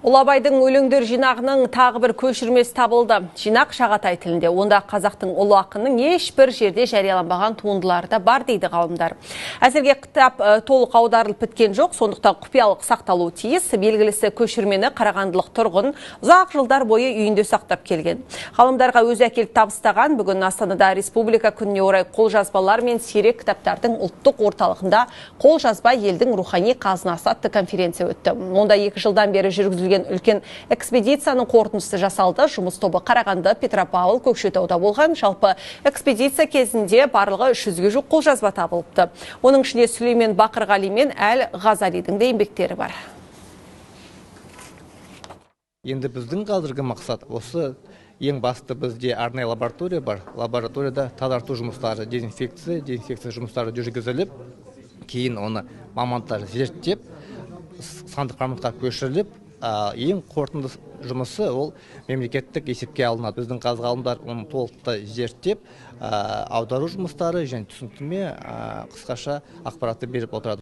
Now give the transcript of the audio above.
Ұлы Абайдың өлеңдер жинағының тағы бір көшірмесі табылды. Жинақ шағатай тілінде. Онда қазақтың ұлы ақынының ешбір жерде жарияланбаған туындылары да бар дейді ғалымдар. Әзірге кітап толық аударылып біткен жоқ, сондықтан құпиялық сақталуы тиіс. Белгілісі, көшірмені қарағандылық тұрғын ұзақ жылдар бойы үйінде сақтап келген. Ғалымдарға өзі әкеліп табыстаған. Бүгін Астанада Республика күніне орай қолжазбалар мен сирек кітаптардың ұлттық орталығында «Қолжазба — елдің рухани қазынасы» атты конференция өтті. Онда 2 жылдан бері жүргізілген үлкен экспедицияның қорытындысы жасалды. Жұмыс тобы Қарағанды, Петропавл, Көкшетауда болған. Жалпы экспедиция кезінде барлығы 300-ге жуық қолжазба табылыпты. Оның ішінде Сүлеймен Бақырғали мен Әл Ғазалидің де еңбектері бар. Енді біздің қазіргі мақсат осы, ең басты бізде арнайы лаборатория бар. Лабораторияда тазарту жұмыстары, дезинфекция жұмыстары жүргізіліп, кейін оны мамандар зерттеп, сандық форматқа көшіріліп, ең қорытынды жұмысы ол мемлекеттік есепке алынады. Біздің қазір ғалымдар оны толықтай зерттеп, аудару жұмыстары және түсініктеме, қысқаша ақпаратты беріп отырады.